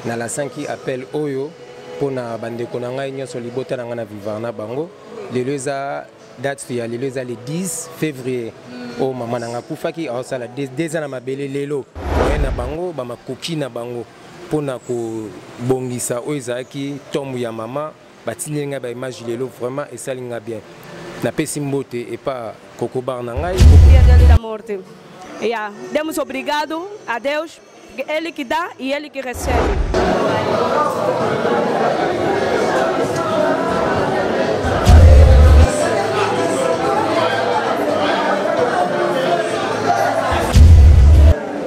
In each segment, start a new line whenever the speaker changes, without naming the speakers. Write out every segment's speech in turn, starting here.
Nalasanki appel oyo mpona bandeko na ngai nyonso, libota na ngai na vivre na bango. Lelo eza date ya lelo, eza le 10 février oyo mama na ngai akufaki, aosala 2 ans na mabele lelo. Moyen na bango, bamakoki na bango mpona kobongisa oyo ezalaki tombe ya mama, batindeli ngai baimage lelo. Vraiment esali nga bien. Napesi mbote epa kokobar na ngai.
Dia da morte. Yeah. Demos obrigado a Deus, Ele que dá e Ele que recebe.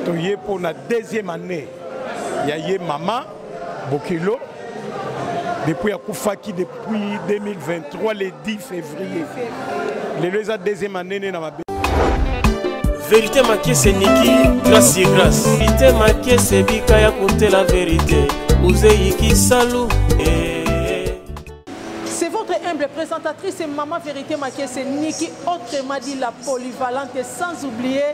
Toye mpo na deuxième année ya ye mama bokilo depuis akufaki, depuis 2023 le 10 février. Lelo eza deuxième année ne na mabe.
Vérité Makiese Niki, grâce et grâce. Vérité Makiese bika ya kontela vérité. Uzeyi salu. Eh.
C'est votre humble présentatrice et Maman Vérité Makiese Niki, autrement dit la polyvalente, et sans oublier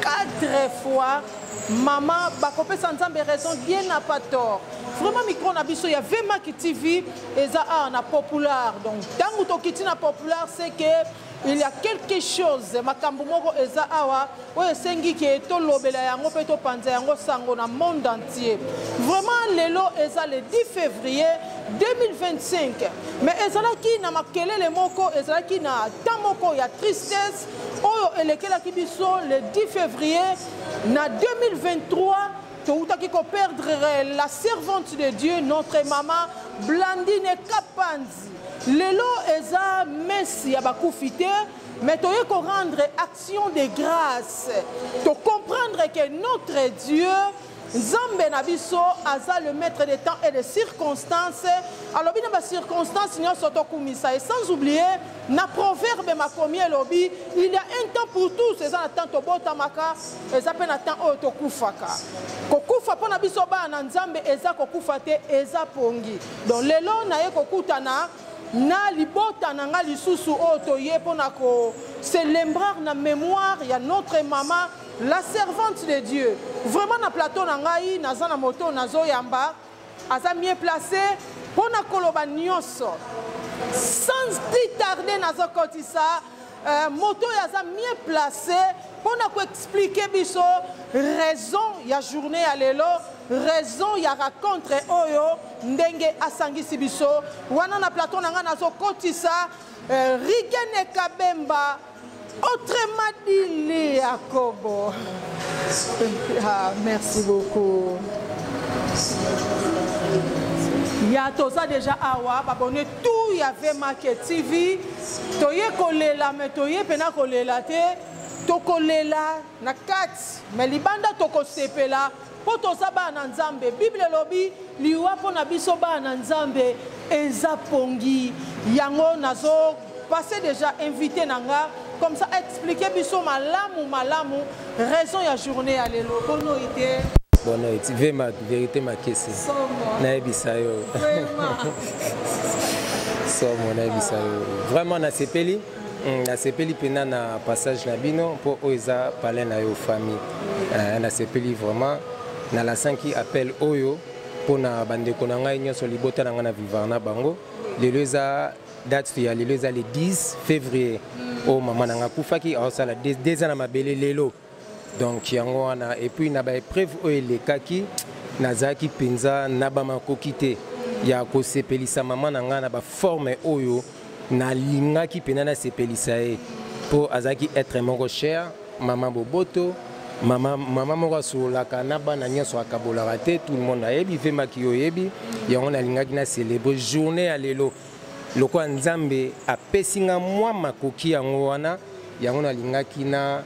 quatre fois Maman bakopesa Nzambe raison, Dieu n'a pas tort. Vraiment micro na biso ya Vemaki TV eza awa na Populaire. Donc tango tokiti na Populaire, c'est que il y a quelque chose, makambo moko eza awa oyo esengi ke tolobela yango mpe topanza yango sango na monde entier. Vraiment lelo eza le 10 février 2025, mais ezalaki na makelele moko, ezalaki na temps moko ya tristesse oyo elekelaki biso le 10 février na 2023. Toutaki koperdre la servante de Dieu, notre maman Blandine Kapanzi. Lelo eza messe ya bakufi te, mais toye korendre action de grâce, tocomprendre que notre Dieu, Nzambe na biso, aza le maître des temps et des circonstances. Alobi na bacirconstance nyonso tokumisa. Et sans oublier na proverbe makomi elobi: il y a un temps pour tous. Eza na temps tobotamaka, eza mpe na temps oyo tokufaka. Kokufa mpo na biso bana na Nzambe eza kokufa te, eza pongi. Donc lelo naye kokutana na libota na nga lisusu oyo toye mpona kocélébrer na mémoire ya notre mama, la servante de Dieu. Vraiment na plateau na ngai naza na moto nazoyamba, aza mieux placé mpona koloba nyonso. Sans plus tarder, nazokotisa moto oyo aza mieux placé mpona koexpliquer biso raison ya journée ya lelo, raison ya rencontre oyo ndenge asangisi biso wana na plateau na ngai. Nazokotisa Rigene Kabemba, autrement dit Yakobo. Ah, merci beaucoup. Ya toza déjà awa, babone tout ya Vemake TV. Toye kolela, me toye mpena kolela te, tokolela na kati, me libanda tokosepela mpo toza bana na Nzambe. Bible elobi liwa mpo na biso bana na Nzambe eza pongi. Yango nazo passe déjà invité na nga, comme ça expliquer biso malamu malamu raison ya journée ya lelo. Bono ete.
Bono ete Vema Vérité Makese, nayebisa yo somo, nayebisa yo vraiment nasepeli, nasepeli mpena na passage na bino mpo oyo eza palais na yo, famille. Nasepeli vraiment. Nalasanki appel oyo mpona bandeko na ngai nyonso, libota na ngai na vivre na bango. Lelo eza date ya lelo, eza le 10 février oyo mama na ngai akufaki, aosala 2 ans na mabele lelo. Donc yango wana. Et puis na baépreuve oyo elekaki, nazalaki mpenza na bamakoki te ya kosepelisa mama na ngai na baforme oyo nalingaki mpenza nasepelisa ye, mpo azalaki être moko cher, mama boboto, mama, mama moko asololaka na bana nyonso, akabolaka te. Tout le monde ayebi Vemaki, yo oyebi yango. Nalingaki na célèbre journée ya lelo lokola Nzambe apesi nga mwa makoki yango wana. Yango nalingaki na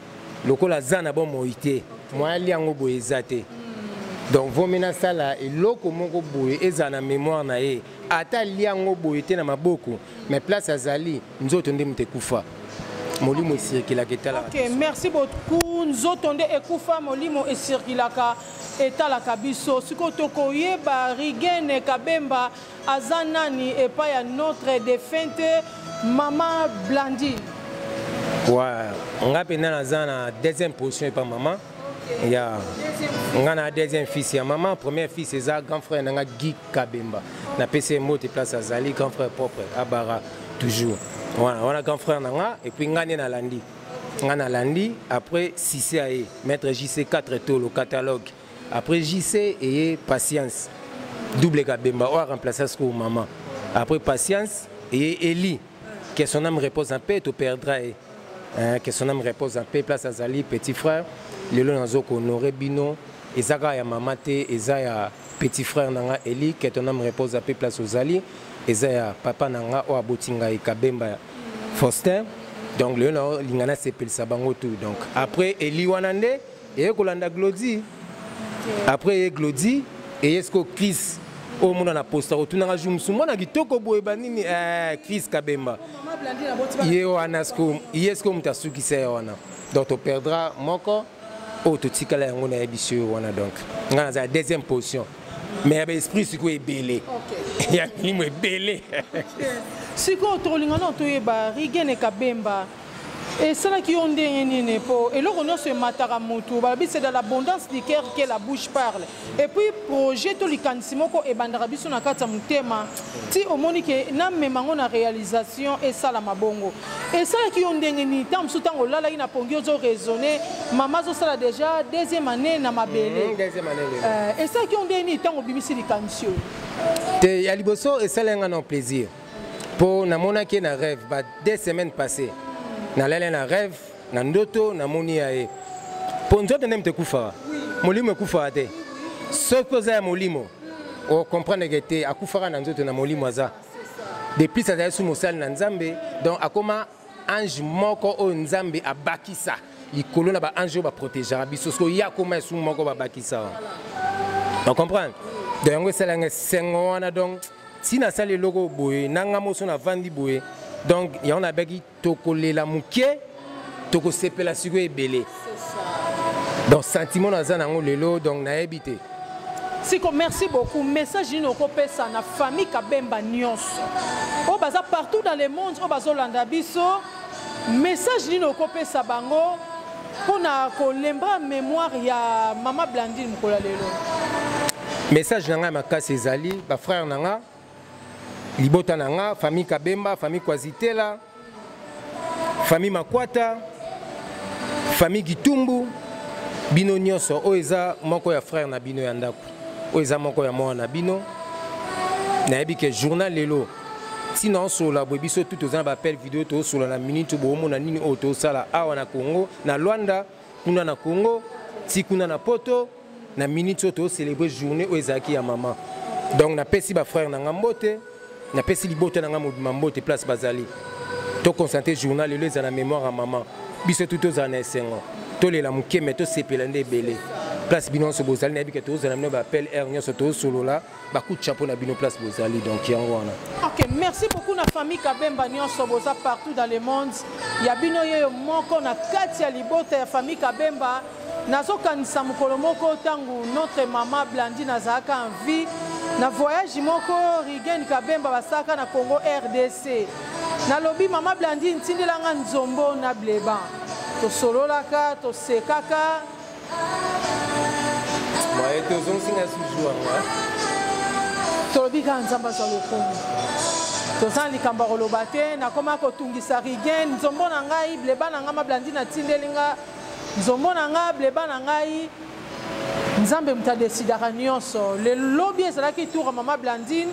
lokola aza na bomoi te, mwa ali yango boye eza te. Donc vomi nasala eloko moko boye ezala na mémoire na ye, ata alia yango boye te na maboko, mais place azali, nzoto nde moto ekufa, molimo esirikilaka, etalaka.
Ok, merci beaucoup. Nzoto nde ekufa, molimo esirikilaka, etalaka biso. Sikoyo tokoyeba Rigene Kabemba aza nani epai ya notre défunte mama Blandine.
Wa nga mpenza naza na deuxième position epa mama. Ya nga na deuxième fils ya mama. Premier fils eza grand frère na nga Guy Kabemba. Napesi ye mbote place azali, grand frère propre abara toujours wana wana, grand frère na nga. Et puis nga nde nalandi, nga nalandi après Sise aye, maître JC 4 tolo catalogue. Après JC eye Patience double Kabemba oyo aremplace sikoyo mama. Après Patience eye Eli, que son âme repose en paix. Toperdra ye, hein, que son âme repose en paix place azali. Petit frère, lelo nazo kohonorer bino, eza kaka ya mama te, eza ya petit frère na nga Eli, que ton âme repose en paix place ozali. Eza ya papa na nga oyo aboti ngai, Kabemba Faustin. Donc lelo naolinga nasepelisa bango tout. Donc après Eli wana nde eye kolanda Glodi. Après ye Glodi, eye sikoyo Chris oyo omona na posta otunanga jour mosusu, mwana kitoko boye banini, Chris Kabemba ye wana. Sikoyo ye sikoyo moto asukisa ye wana. Donc toperdra moko oyo totikala yango, nayebi si oyo wana. Donc ngai naza ya deuxième position, mais ya baesprit sikoyo ebele, ya milimo ebele.
Sikoyo tokolinga nano toyeba, Rigene Kabemba, esalaki yo ndenge nini? Mpo eloko nyonso emataka motu, balobi c'est dans l'abondance du cœur que la bouche parle. Et puis projet to likanisi moko ebandaka biso na kati ya motema ti omoni ke namema yango na réalisation, esalama bongo. Esalaki yo ndenge nini? Ntango mosusu, ntango olalaki na pongi, ozo raisonner, mama azosala déjà deuxième année na mabele.
Deuxième année lelo.
Esalaki yo ndenge nini ntango obimisi likanisi oyo?
Te, ya liboso esali nga na plaisir mpo namonaki ye na rêve ba 2 semaines passées. Nalali na rêve, na ndoto namoni ya ye, mpo nzoto nde moto ekufaka, molimo ekufaka te. Soki oza ya molimo, ocomprendre ke te, akufaka na nzoto, na molimo aza. De plus azali su mosali na Nzambe, donc akoma ange moko oyo Nzambe abakisa likolo na baange oyo baprotégeaka biso. Soki ye akoma esu moko babakisa wana, ocomprendre? Donc yango esalanga esengo wana. Donc ntina asali eloko boye nanga moso navandi boye. Donc yango nabaki tokolela moke, tokosepela sikoyo ebele. Donc sentiment naza nango lelo, donc nayebi te.
Siko merci beaucoup. Message nini okopesa na famille Kabemba nyonso oyo baza partout dans le monde, oyo bazolanda biso? Message nini okopesa bango mpona kolemba mémoire ya mama Blandine mokolo ya lelo?
Message na ngai makasi ezali bafrère na nga, libota na nga, famille Kabemba, famille Kwazitela, famille Makwata, famille Gitumbu, bino nyonso. Oyo eza moko ya frère na bino ya ndako, oyo eza moko ya mwana na bino. Nayebi ke journal lelo ntina osolola boye, biso tu toza na baappel vidéo, toosolola na minute boomona nini oyo tosala awa na Congo, na Lwanda kuna, na Congo ti kuna na Poto. Na minute oyo tocélébrer journée oyo ezalaki ya mama. Donc napesi bafrère na nga mbote, napesi libota na nga mobima mbote place bazali. Toconcentre journal lelo eza na mémoire ya mama. Biso tu tozala na esengo, tolela moke me tosepela nde ebele. Place bino nyonso bozali, nayebi ke tozala bino baappel aire nyonso, tozosolola bacoup de chapeau na bino place bozali. Donc yango wana.
Ok, merci beaucoup na famille Kabemba nyonso boza partout dans le monde. Ya bino yeyo moko na kati ya libota ya famille Kabemba. Nazokanisa mokolo moko ntango notre mama Blandine azalaka en vie, na voyage moko Rigen Kabemba basalaka na Congo RDC, nalobi: "Mama Blandine, ntindelanga nzombo na bleban." Tosololaka, tosekaka.
Moye tozongisinga susu yango.
Tolobi kaka Nzambe azwa lokumu. Toza na likambo ya koloba te. Nakoma kotungisa Rigen: "Nzombo na ngai, bleba na ngai, ma Blandine atindeli nga nzombo na ngai, bleba na ngai." Nzambe moto adesidaka nyonso. Lobi ezalaki tour ya mama Blandine,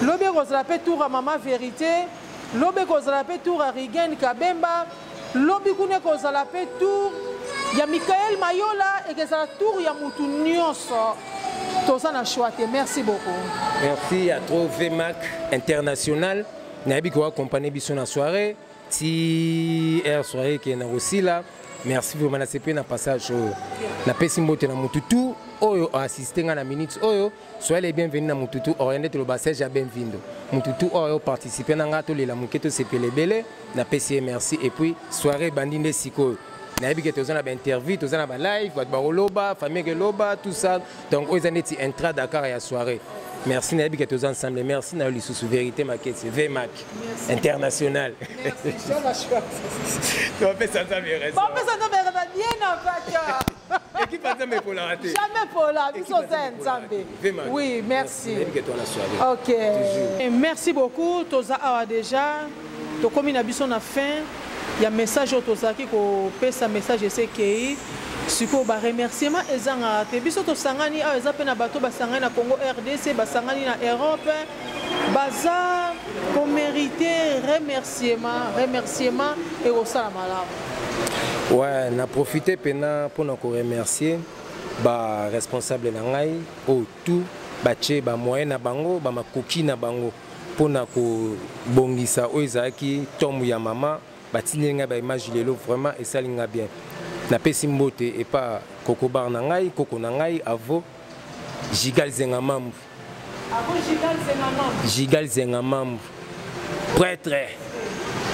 lobi ekozala mpe tour ya mama Vérité, lobi ekozala mpe tour ya Rigen Kabemba, lobi kuna ekozala mpe tour ya Mikael Mayola, ekozala tour ya mutu nyonso. Toza na choix te. Merci beaucoup.
Merci à trop VMAC International. Nayebi koaccompagne biso na soirée ti air soirée ekende na kosila. Merci vraiment, nasepeli na passage oyo. Napesi mbote na mutu tu oyo assiste nga na minute oyo. Soyez les bienvenus na mutu tu oyo nde toloba Serge ya Benvindo, mutu tu oyo participe na nga. Tolela moke, tosepela ebele. Napesi ye merci. Et puis soirée ebandi nde sikoyo. Nayebi ke toza na bainterview, toza na balive, bato bakoloba, famille keloba, tout ça. Donc oyo eza neti intra Dakar ya soirée. Merci, nayebi ke toza ensemble. Merci na yo lisusu, Vérité Maketi, VMAC International. Topesa Nzambe raison.
Bapesa Nzambe raison bien avaka.
Équipe. Ekipe ya Nzambe epolaka te.
Jamais pola, biso oza ya Nzambe. Oui, merci. Ok. Et merci beaucoup, toza awa déjà. Tokomi na biso na fin ya message oyo tozalaki kopesa message ese ekei sikoyo ba remerciement ezangaka te biso tosangani awa eza mpe na bato basangani na congo rdc basangani na europe baza komerite remerciement remerciement ekosala malamu
ouais na profite mpena mpona koremercier baresponsable na ngai oyo tout batie bamoyen na bango bamakoki na bango mpona kobongisa oyo ezalaki tombe ya mama batindeli ngai baimage lelo vraiment esali ngai bien napesi mbote epa kokobar na ngai koko na ngai avo gigal zenga mambu gigal zenga mambu prêtre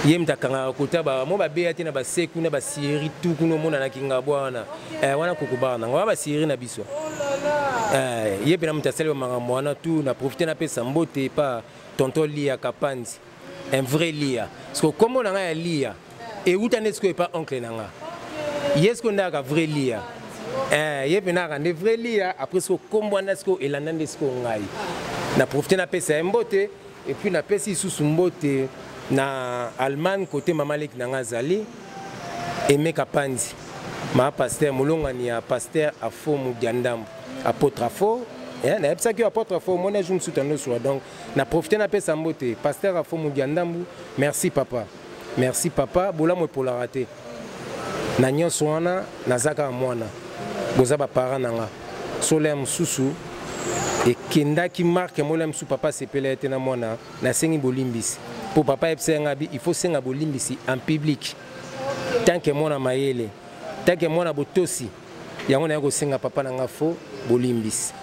ye moto akangaka kota mo babeya te na baseku na basieri tu kuna omonanaki ngabwa wana eh, wana kokobaka nango wana basieri na biso oh eh, ye mpena moto asali bamakambo wana tu na profite napesa mbote epa tonton lia kapanzi un vrai lia siko nkombo na ngai ya lia euta nde sikoyo epa oncle na nga ye sikoyo nde aka vrai lia eh, ye mpena aka nde vrai lia après sikoyo nkombo wana sikoyo elanda nde sikoyo ngai na profite napesa ye mbote epuis napesi lisusu mbote na allemagne kote mama leki na ngai azali emeka panzi ma pasteur molongani ya pasteur afo mudiandambu apôtre afo eh, nayebisaki yo apôtre afo omoni jour mosusu tandoswa donc na profite napesa mbote pasteur afo mudiandambu merci papa merci papa bolamu epolaka te na nyonso wana naza kaka mwana boza baparent na nga solo ya mosusu ekendaki marke mola mosusu papa asepela ye te na mwana nasengi bolimbisi mpo papa ayebisa ye nga bi il faut senga bolimbisi en public tant que mwana mayele tant que mwana botosi yango naye kosenga papa na nga fo bolimbisi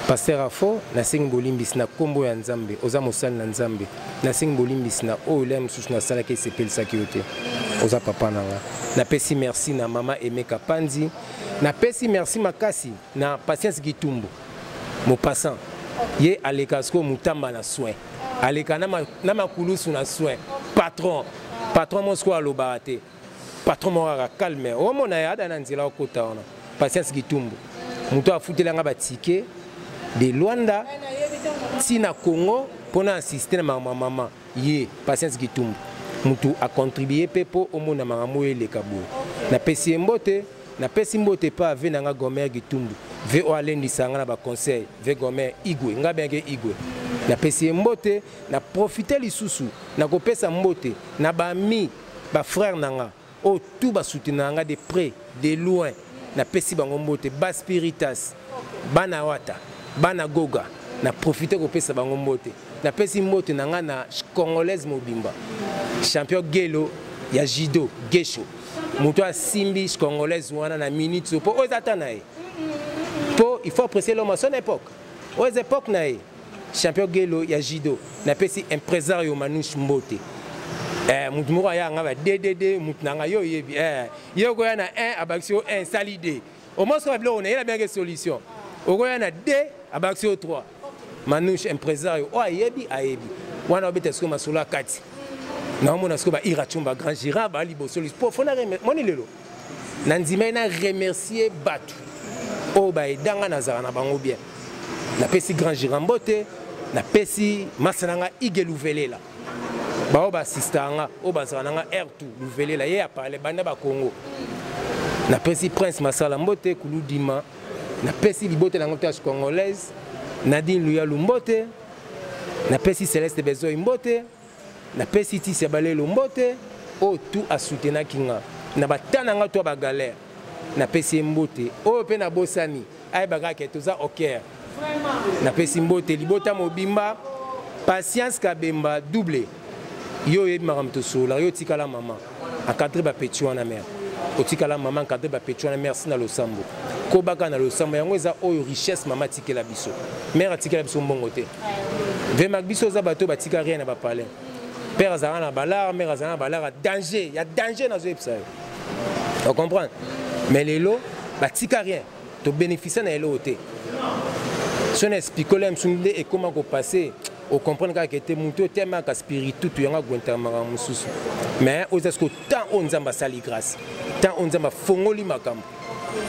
pasteur afo nasengi bolimbisi na nkombo ya nzambe oza mosali na nzambe nasengi bolimbisi na oyo lea mosusu nasalaki esepelisaki yo te oza papa na nga napesi merci na mama emeka panzi napesi merci makasi na patience gitumbu mopassant ye aleka sikoyo mutamba na soin aleka na makulusu na soin patron patron mo sikoyo alobaka te patron moko kaka calme omona ye ada na nzela okota wana patience kitumbu moto afutela nga batike de luanda ti na congo mpo na assiste na makambo ya mama ye patience kitumbu moto acontribue mpe mpo omona makambo oyo eleka boye napesi ye mbote napesi mbote epa ave na nga gomer gitumbu ve oyo alendisa nga na baconseil ve gomer igwe nga bengeke igwe napesi ye mbote na profite lisusu na kopesa mbote na baami bafrère na nga oyo tout basoutenaka nga de près de loin napesi bango mbote baspiritas bana wata bana goga na profite kopesa bango mbote napesi mbote na nga na congolaise mobimba champion gelo ya judo gesho moto asimbi congolaise wana na minute mpo oyo eza ata na ye mpo il faut apprécier l'homme à son époque oyo eza époque na ye champion gelo ya judo napesi impresario manouche mbote eh, motu moko aya nga ba ddd motu na nga yo oyebi eh, ye okoya na 1 abakisi yo 1 sali 2 omosoka babiloko na ye nabengaki solution okoya na 2 abakisi yo 3 manouche impresario oyo ayebi ayebi wana obeta sikoyo masolo ya kati naomona sikoyo ba ira chumba grand gira ba liboso po fona moni lelo na ndimai na remercier bato oyo baedanga nazala na bango bien napesi grand gira mbote napesi masa na nga ige luvelela baoyo baasista nga oyo bazala na nga r2 luvelela ye apale banda bakongo napesi prince masala mbote kuludima napesi libota na yango tache congolaise nadine luyalu mbote napesi celeste bezoi mbote napesi tisi ya balelo mbote oyo tu asoutenaki nga na bata na nga to ya bagalere napesi ye mbote oyo mpe nabosani ayebaka ke toza oker napesi mbote libota mobimba patience kabemba double yo oyebi makambo tosololaka yo otikala mama encadre bapeti wana mare otikala mama encadre bapeti wana merci na losambo kobaka na losambo yango eza oyo richesse mama atikela biso mare atikela biso mbongo te vemak biso oza bato batika rien na bapalin père azalaka na balar mare azalaka na balar ya danger ya danger nazoyebisa yo ocomprendre mais lelo batika rien tobénéficie na eloko te so na espikole ya mosusu nde ekóma kopasse ocomprendre kaka ete motu oyo temaka spiritutu yango agwentaka makambo mosusu mais oyo eza sikoyo temps oyo nzambe asali grâce temps oyo nzambe afongoli makambo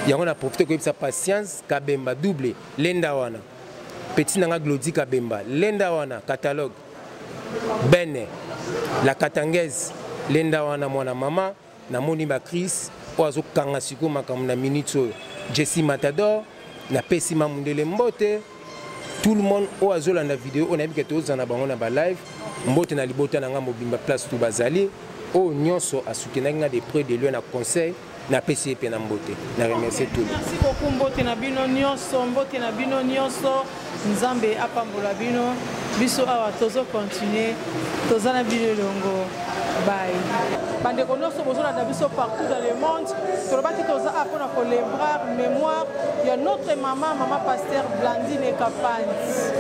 Yango na profite koyebisa Patience Kabemba double lenda wana. Petit na nga Glody Kabemba lenda wana catalogue. Bene la Katangaise lenda wana mwana mama namoni ba Chris oyo azokanga sikoyo makambo na minute oyo. Jesse Matador napesi mamundele mbote. Tout le monde oyo azolanda video oyo nayebi ke tozala na bango na ba live mbote na libota na nga mobimba place tout bazali oyo nyonso asutenaki nga de près de loin na conseil napesi ye mpe na mbote na remercier tout.
Merci beaucoup mbote na bino nyonso, mbote na bino nyonso, Nzambe apambola bino. Biso awa tozo continuer, toza na bino elongo. Bye. Bandeko nyonso bozolanda biso partout dans le monde, tolobaki toza awa mpona kolembrar mémoire ya notre mama, mama pasteur Blandine Kapanzi.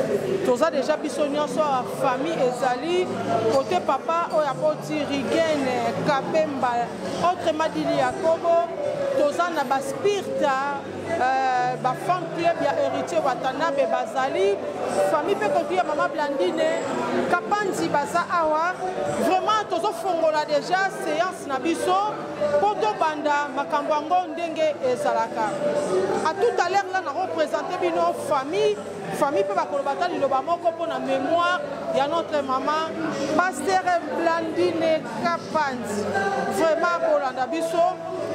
Toza déjà biso nyonso awa, famille ezali côté papa oyo aboti Rigene Kabemba, autrement dit Yakobo, toza na ba spirta ba fan club ya Héritier Watanabe bazali, famille pe kotu ya mama Blandine Kapanzi baza awa. Vraiment tozofongola déjà séance na biso po tobanda makambo yango ndenge ezalaka. À tout à l'heure là na représenter bino famille, famille pe bakoloba ta liloba moko po na mémoire ya notre maman pasteur Blandine Kapanzi. Vraiment bolanda biso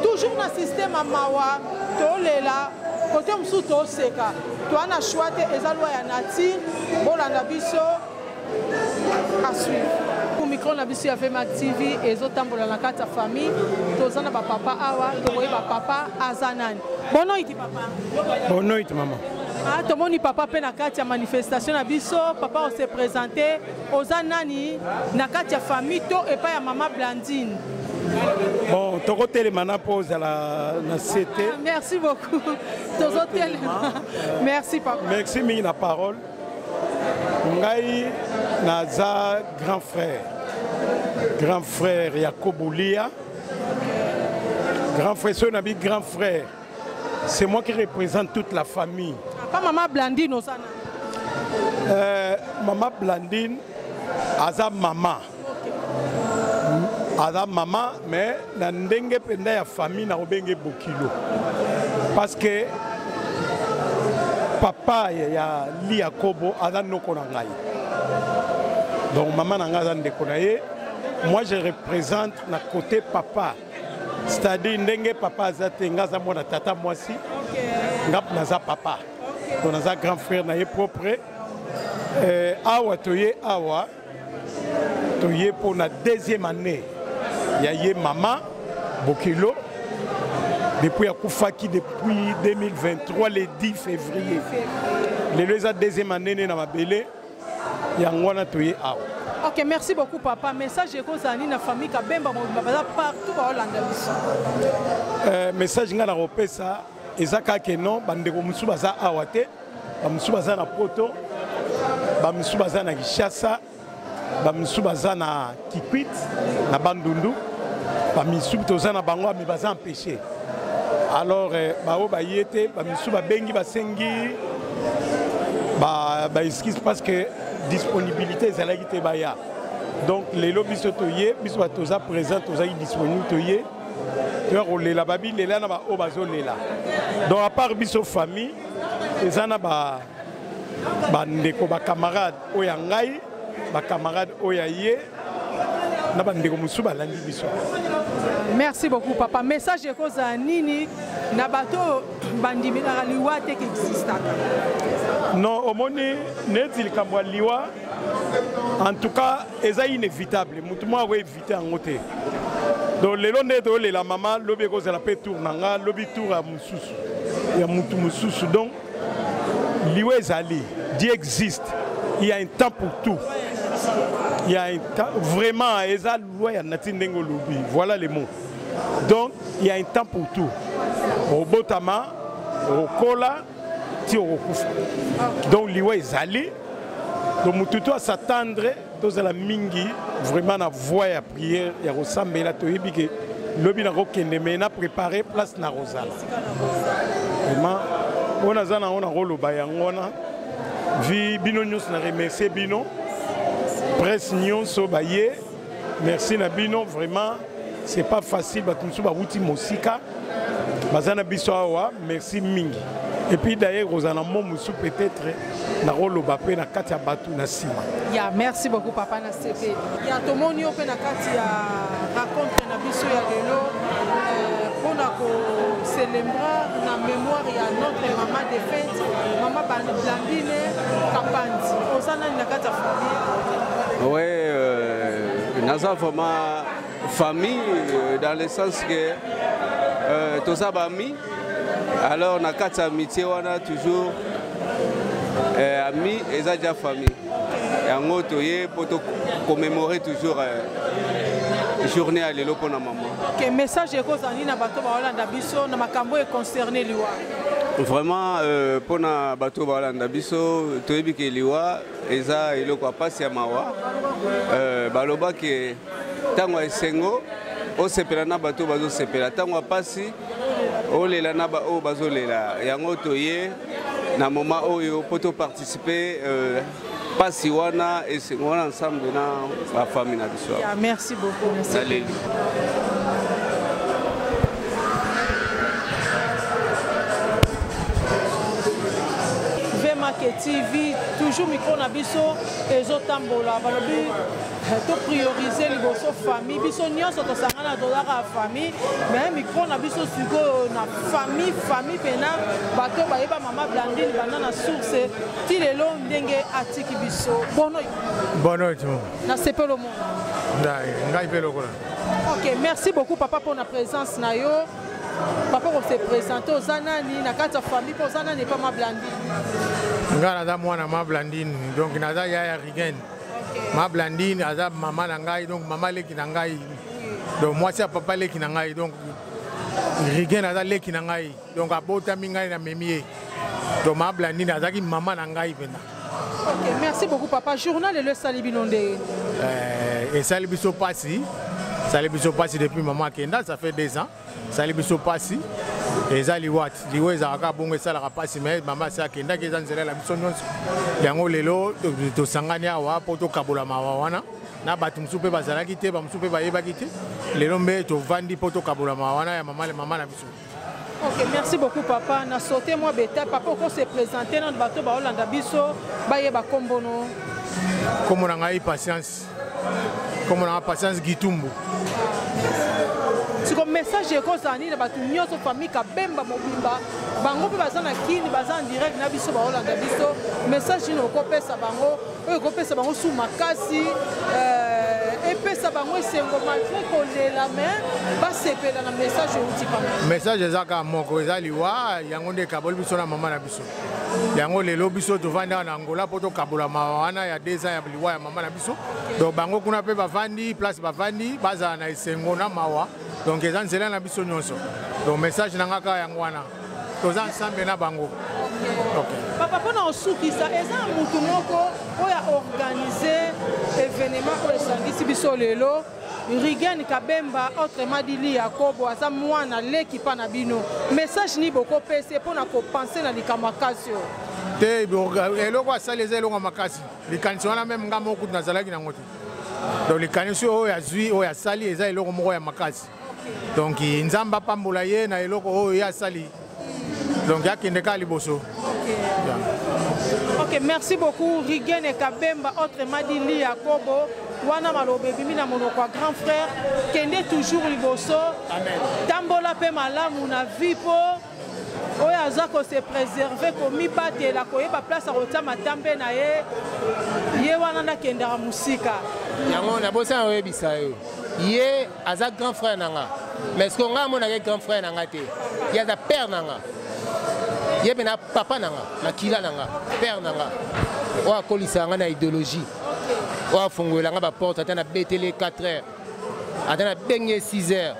toujours na système ya mawa, tolela kote mosusu toseka, toa na choix te, eza loi ya nature. Bolanda biso à suivre. Micro na biso ya VMAC TV ezotambola na kati ya famille, toza na ba papa awa, tokoyeba papa aza nani. Bonne nuit papa.
Bonne nuit maman.
Ah, tomoni papa pe na kati ya manifestation na biso, papa on s'est présenté, oza nani na kati ya famille to epai ya mama Blandine?
Bon, tokotelema na po ozala na se te.
Ah, merci beaucoup. Tozotelema. Merci papa.
Merci mingi na parole. Ngai naza grand frère. Grand frère ya Kobulia. Grand frère, soki nabi grand frère, c'est moi qui représente toute la famille.
Papa, maman Blandine ozana.
Maman Blandine aza mama. Aza mama, mais na ndenge penda ya famille na obenge bokilo. Parce que papa ya Lia Kobo aza noko na ngai. Donc maman na ngai aza ndeko na ye. Moi je représente na côté papa. C'est-à-dire ndenge papa aza te, nga aza mwana tata mwasi. Nga naza papa. Donc naza grand frère na ye propre. Awa toye awa toye pour la deuxième année ya ye mama bokilo depuis akufaki depuis 2023 le 10 février. Lelo eza deuxième année na mabele yango wana toye awa.
Ok, merci beaucoup papa. Message ekozala nini na famille Kabemba mobimba baza partout baolanda biso?
Message nga na kopesa eza kaka non, bandeko mosusu baza awa te, ba mosusu baza na Poto, ba mosusu baza na Kinshasa, ba mosusu baza na Kikwit, na Bandundu, ba mosusu toza na bango mais baza empêché. Alors ba oyo baye te, ba mosusu babengi basengi ba excuse parce que disponibilité ezalaki te baya. Donc lelo biso toye, biso bato toza présent, tozali disponible toye. Toya kolela, babi lela na ba oyo bazolela. Donc à part biso famille, eza na ba bandeko, ba camarade oyo ya ngai, ba camarade oyo ya ye, na bandeko mosusu balandi biso.
Merci beaucoup papa. Message ekozala nini na bato bandimelaka liwa te ke existaka?
Non, omoni neti likambo ya liwa, en tout cas eza inévitable, motu moko ako éviter yango te. Donc lelo nde toyolela mama, lobi ekozala pe tour na nga, lobi tour ya mosusu, ya motu mosusu. Donc liwa ezali, Dieu existe, il y a un temps pour tout. Il y a un temps, vraiment, eza loi ya nati ndenge olobi, voilà les mots. Donc il y a un temps pour tout. Obotama, okola, ti okokufa. Donc liwa ezali, donc motu to s'attendre, tozala mingi vraiment na voie ya prière ya kosambela, toyebi ke lobi nakokende, mais na préparer place na kozala. Vraiment oyo naza nango nakoloba yango wana. Vi bino nyonso na remercier bino, presse nyonso baye, merci na bino vraiment. C'est pas facile, bato mosusu bawuti mosika. Baza na biso awa, merci mingi. Et puis d'ailleurs kozala na mot mosusu peut-être nakoloba mpe na kati ya bato na nsima.
Ya, merci beaucoup papa na CP. Ya tomoni yo mpe na kati ya rencontre na biso ya lelo mpona kocélébrer na mémoire ya notre mama défunte, mama Blandine Kapandi. Oza nani na kati ya famille?
Ouais, naza vraiment famille dans le sens que toza bami. Alors na kati ya amitié wana toujours ami eza déjà famille. Yango toye po to commémorer toujours journée ya lelo mpona mama.
Ok, message ekozala nini na bato baolanda biso na makambo econcerne liwa?
Vraiment mpona bato baolanda biso, toyebi ke liwa eza eloko ya pasi ya mawa. Balobaki ntango ya esengo osepela na bato bazosepela, ntango ya pasi olela na baoyo bazolela. Yango toye na moment oyo mpo toparticipe pasi wana, esengo wana ensemble na bafamille na biso.
Yeah, merci beaucoup. Merci.
Naleli.
VMAK TV, toujours micro na biso ezotambola. Balobi to prioriser liboso famille. Biso nyonso tosangana, tozalaka famille, mais micro na biso sikoyo na famille, famille mpena bato bayeba mama Blandine banda na source ti lelo ndenge atiki biso. Bono.
Bonne noite.
Nasepeli omona.
Ngai mpe lokola.
Ok, merci beaucoup papa mpona présence na yo. Papa, kose présente, oza nani na kati ya famille mpo oza nani epa ma Blandine?
Ngai naza mwana ma Blandine, donc naza yaya Rigen. Ma Blandine aza mama na ngai, donc mama leki na ngai, donc mwasi ya papa leki na ngai. Donc Rigen aza leki na ngai, donc abotami ngai na memi ye. Donc ma Blandine azalaki mama na ngai mpenza.
Ok, merci beaucoup papa. Journal lelo esali bino ndenge?
Esali biso mpasi, esali biso mpasi. Depuis mama akenda, ça fait 2 ans, esali biso mpasi. Eza liwa, liwa ezalaka bongo, esalaka mpasi, mais mama asi akendaki, eza nzela na biso nyonso. Yango lelo tosangani awa mpo tokabola mawa wana na bato mosusu mpe bazalaki te, bamosusu mpe bayebaki te. Lelo mpe tovandi mpo tokabola mawa wana ya mama, mama na biso.
Ok, merci beaucoup papa. Na sauté moi beta, papa oko se présenter na bato baolanda biso, bayeba kombo no.
Kombo na ngai Patience, kombo na ngai Patience Gitumbu.
Siko message ekozala nini na bato nyonso, famille Kabemba mobimba, bango mpe baza na Kini, baza en direct na biso, baolanda biso? Message nini okopesa bango oyo ekopesa bango su makasi, epesa bango esengo malgré kolela, mais basepela na message euti pamba?
Message eza kaka moko, eza liwa yango nde ekaboli biso na mama na biso. Yango lelo biso tovandi awa na Angola mpo tokabola mawa wana ya 2 ans ya liwa ya mama na biso. Donc bango kuna mpe bavandi place bavandi, bazala na esengo na mawa. Donc eza nzela na biso nyonso. Donc message na nga kaka yango wana, toza ensemble na bango. Okay.
Papa, mpona osukisa, eza na mutu moko oyo aorganize événement oyo esangisi biso lelo, Rigen Kabemba, autrement dit Li Yakobo, aza mwana leki mpa na bino. Message nini bokopesa mpona kopense na likambo makasi oyo?
Te, eloko asali eza eloko ya makasi. Likanisi wana, même nga moko kutu nazalaki nango te. Donc likanisi oyo azwi, oyo asali, eza eloko moko ya makasi. Donc Nzambe apambola ye na eloko oyo ye asali. Donc akende kaka liboso.
Yeah. Ok, merci beaucoup Rigene Kabemba, autrement dit Li Yakobo. Wana maloba ebimi na monoko ya grand frère. Kende toujours liboso.
Amen.
Tambola mpe malamu na vie mpo oyo aza kose préserve, komibatela, koyeba place akotia matambe na ye, ye wana ndakendaka mosika.
Yango nabosana koyebisa yo, ye aza grand frère na nga, mais ce que nga amonaki grand frère na nga te, ye aza père na nga, ye mpe na papa na nga, makila na nga, père na nga oyo akolisaka nga na idéologie, oyo afongolela nga baporte. Ata nabeteli 4 heures, ata nabengi ye 6 heures,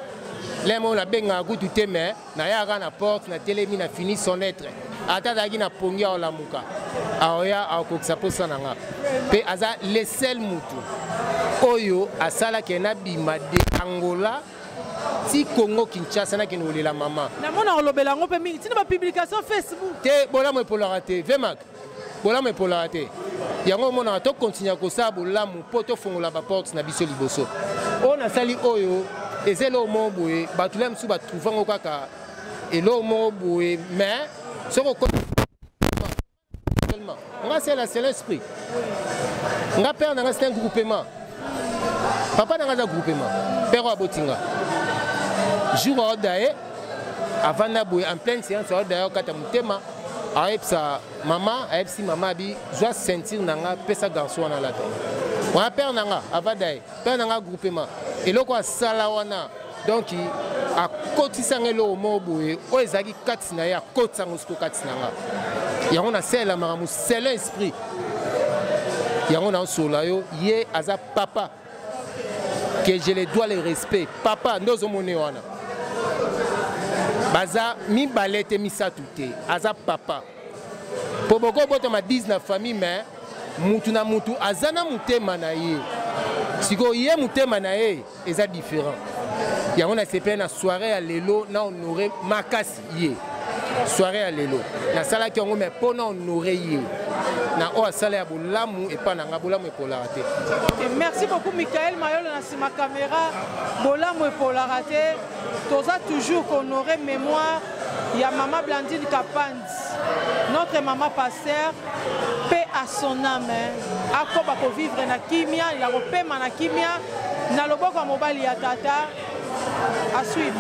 leme oyo nabengaka kutu te, mais nayaka na porte, natelemi, na fini son être. Ata azalaki na pongi, aolamuka, aoya, akokisa mposa na nga. Mpe aza le seul mutu oyo asalaki nabima de Angola ti Congo Kinshasa, nakende kolela mama.
Namona kolobela yango mpe mingi ntina bapublication Facebook.
Te, bolamu epolaka te. Vemak, bolamu epolaka te. Yango omonaka tokontinue kosala bolamu mpo tofongola baporte na biso liboso. Oyo nasali oyo eza eloko moko boye, bato la mosusu batrouve yango kaka. Eloko moko boye, mais soki okoti nga, c'est la, c'est l'esprit. Nga, père na nga, c'est un groupement. Papa na nga aza groupement. Père oyo aboti nga, jour aoda ye, avanda boye en pleine séance, aoda ye, okata motema, ayebisa mama, ayebisi mama abi: "Zwa ceinture na nga, pesa garçon wana alata." Wana père na nga avada ye, père na nga groupement. Eloko asala wana, donc akotisanga eloko moko boye oyo ezalaki kati na ye, akotisango siko kati na nga. Yango nasalela makambo selon esprit. Yango naosola yo, ye aza papa que je le dois le respect. Papa nde ozomona wana, baza mibale te, misato te, aza papa. Mpo bokobotama 10 na famille, mais mutu na mutu aza na motema na ye. Sikoyo ye, motema na ye eza différent. Yango nasepeli na soirée ya lelo, na honore makasi ye. Soirée ya lelo nasalaki yango, mais mpo na honore ye na oyo asala ya bolamu epa na nga. Bolamu epolaka te.
Ok, merci beaucoup Michael Mayolo na nsima caméra. Bolamu epolaka te. Toza toujours kohonorer mémoire ya mama Blandine Kapandi, notre mama pasteur, paix à son âme. Akoba kovivre na kimia, ya kopema na kimia na loboko ya mobali ya tata. À suivre.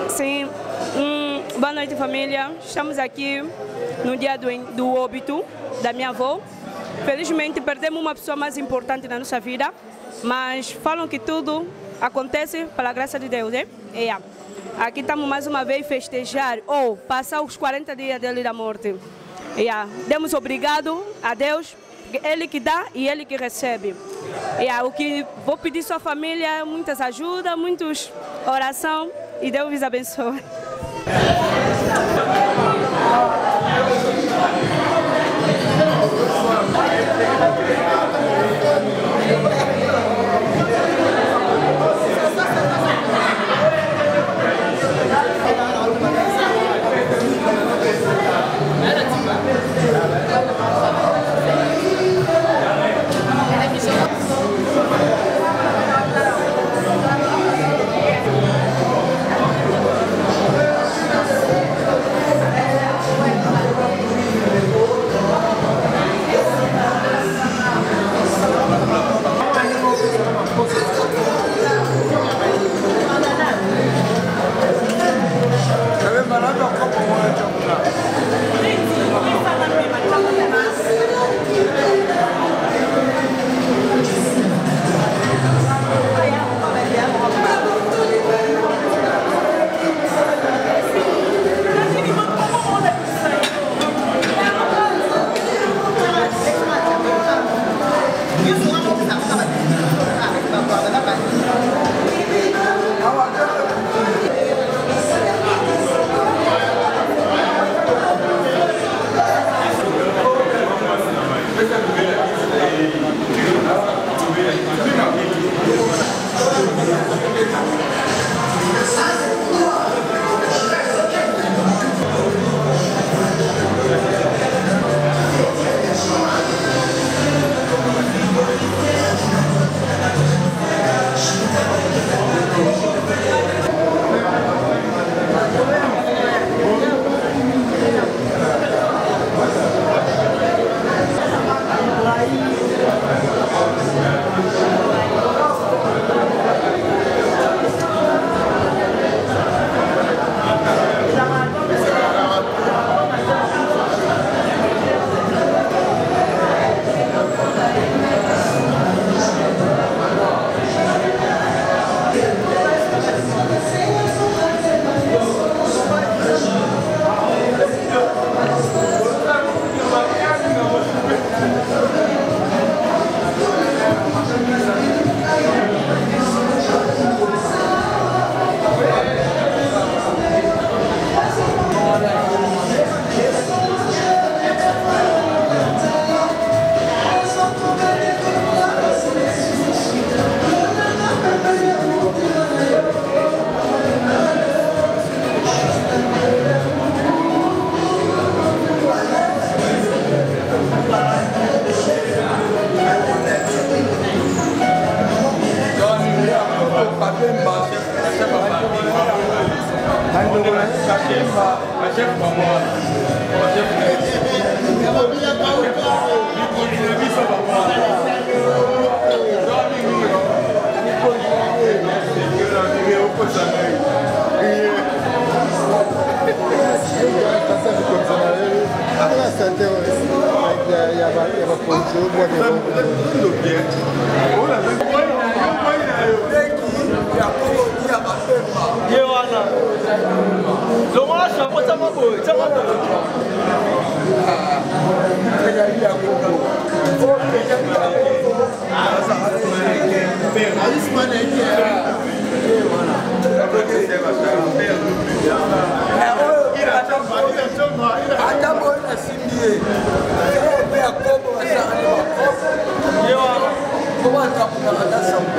Sim, boa noite, família. Estamos aqui no dia do óbito da minha avó. Felizmente perdemos uma pessoa mais importante na nossa vida, mas falam que tudo acontece pela graça de Deus, né? É. Aqui estamos mais uma vez festejar ou passar os 40 dias dele da morte. É. Demos obrigado a Deus, Ele que dá e Ele que recebe. É. O que vou pedir sua família, muitas ajudas, muitas oração e Deus vos abençoe.
Ye wana longola chapeau tianga boye tianga boye.
Ata boye nasimbi ye mpe ya kobo basakani bakobo po batapukaka ata sango.